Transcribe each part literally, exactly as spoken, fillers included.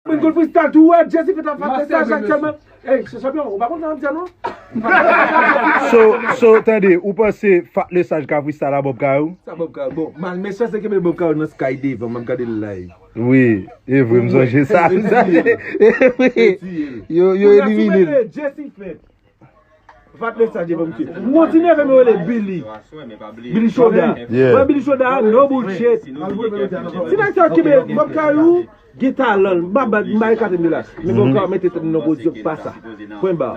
Mwen konn freestyle tou, wè, Jesse fè ta fè sa aktyèlman. Ey, se chanpyon, ou pa konn sa m di a non? So, so, tande, ou panse Fat le Saj ka freestyle a Bob Kayou? Sa Bob Kayou, bon, mal mechan se kenbe Bob Kayou nan sky devan, m ap gade l live. Wi, e vre, m sonje sa. E vre. Yo, yo elimine l. Jesse fè. Fat le Saj devan m ki. M gon ti neve m rele Billy. Billy Choda. Yeah. Wè Billy Choda, no bullshit. Ti nèg sa ki kenbe Bob Kayou, gen talan, m pa ba, m ba ekate m de la. Men Bob Kayou mete tèt nan pozisyon pa sa. Pwen ba.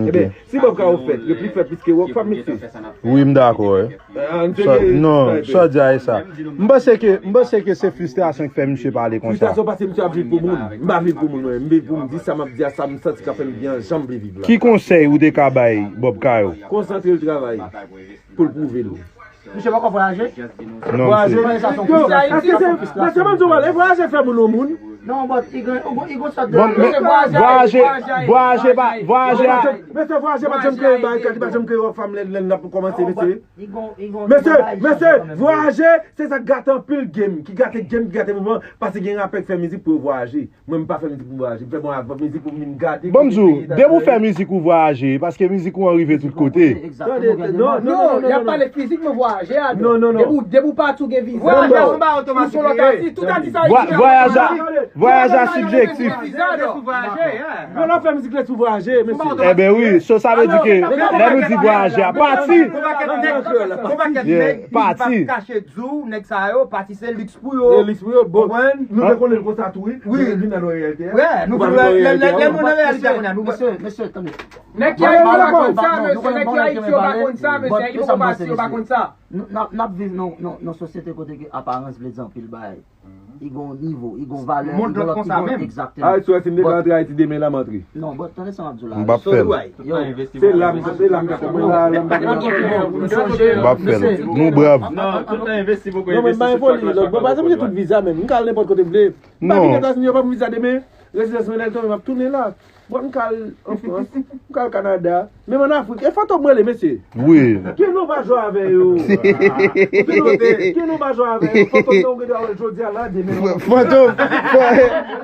Ebyen, si Bob Kayou fèt, yo pli fèt plis ke Rockfam, mesye. Wi, m dakò, wi. Sa, non, sa w di a e sa. M panse ke, m panse ke se fristrasyon ki fè misye pale konsa. Fristrasyon paske misye ap viv pou moun. M pa viv pou moun, mwen. M viv pou m di sa m ap di a, sa m santi k ap fè m byen, jan m vle viv la. Ki konsèy ou te ka bay Bob Kayou? Konsantre l travay pou l pwouve l. Misye poko vwayaje? Non, vwayaje, misye. Yo, èske se, èske se manzè wale vwayaje fè moun yon moun? Non, but, i gen, i gen, i gen sòt de... Bon, men, vwayaje, vwayaje pa, vwayaje a... Mesye, vwayaje pa janm kreye barikad, li pa janm kreye Rockfam lè, lè n ap kòmanse, mesye. Mesye, mesye, vwayaje, se sa k gate anpil game, ki gate game, ki gate mouvman, paske gen rapè k fè mizik pou yo vwayaje. Mwen, m pa fè mizik pou m vwayaje, m fè bon avè mizik pou m vin gade. Bon, m di w, depi w fè mizik ou vwayaje, paske mizik ou an rive tout kote. Tande, non, non, non, non, y ap pale fizik, mwen vwayaje a, non. Non, non, non. Depi w, depi w pati, w gen viza. Vwayaje a se yon bagay otomatik li ye. Vwayaj a, vwayaj a sibjektif. Lè w fè mizik lè sou vwayaje, mesye. Eben wi, so sa vle di ke lè nou di vwayaje a, pati. Pati. Kache di w, nèg sa yo, pati se liks pou yo. E liks pou yo, bon. Konprann? Nou te konnen l konsa tou, wi. Wi. Nou vin nan reyalite a. Wè, nou vin nan reyalite a. Lè nou nan reyalite a kounye a, nou... Mesye, mesye, tande. Nèg ki Ayiti yo pa konn sa, mesye, nèg ki Ayiti yo pa konn sa, mesye, nèg ki poko pati yo pa konn sa. N ap, n ap viv nan, nan, nan sosyete kote ke aparans vle di anpil bagay. I gon nivo, i gon valè, i gon lòt, i gon egzakteman. Ayiti, wè, si m te ka antre Ayiti demen la, m antre. Non, but tande sa m ap di w la. M p ap fè l. Yo. Se la, se la m ka konprann la, la m pa konprann. M p ap fè l. Nou brav. Non, tout tan envesti poko envesti sou track la. Bon, pa egzanp, m gen tout viza menm. M ka al nenpòt kote m vle. M pa vin Etazini, yo ban m viza demen. Rezidans mwen lè l tonbe, m ap tounen la. Bon, m ka al an Frans, m ka al Kanada, menm an Afrik. E Fantom m rele, mesye. Wi. Ki nou pa jwe avè yo? Ki nou pa jwe avè yo? Fantom nan ou gen dwa wè l jodi a la, demen. Fantom,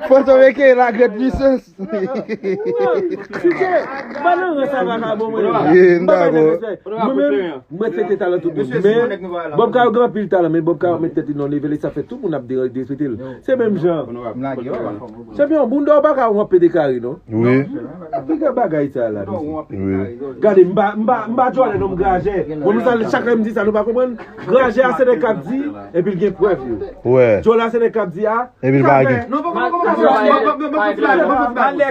Fantom eke la grande puissance. Si se, m pa nan rans a vakabon mwen. M pa bay nèg respè. Mwen menm, mwen respekte talan tout moun. Men, Bob Kayou gen anpil talan, men Bob Kayou met tèt li nan leve, sa fè tout moun ap derespekte l. Se menm jan. Chanpyon, bounda w pa ka wonpe de kare, non. Wi. Ki gen bagay sa la, mesye? Wi. Gade, m pa, m pa, m pa djòlè non, m grajè. Bon, nou sa, chak lè m di sa, nou pa konprann. Grajè a se nèg k ap di, epi l gen prèv yo. Wè. Djòlè a se nèg k ap di a, epi l pa gen. Non, poko, poko, poko, poko, poko, poko, poko, poko, poko,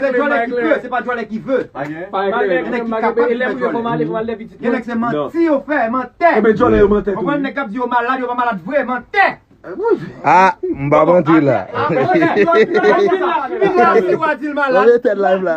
se djòlè ki pe, se pa djòlè ki ve. Gen nèg ki kapab fè djòlè. Gen nèg se manti yo fè, mantè. Enben djòlè yo mantè tou. Konprann, nèg k ap di yo malad, yo pa malad vre, mantè. Ah, m pa mande la. Mete live la.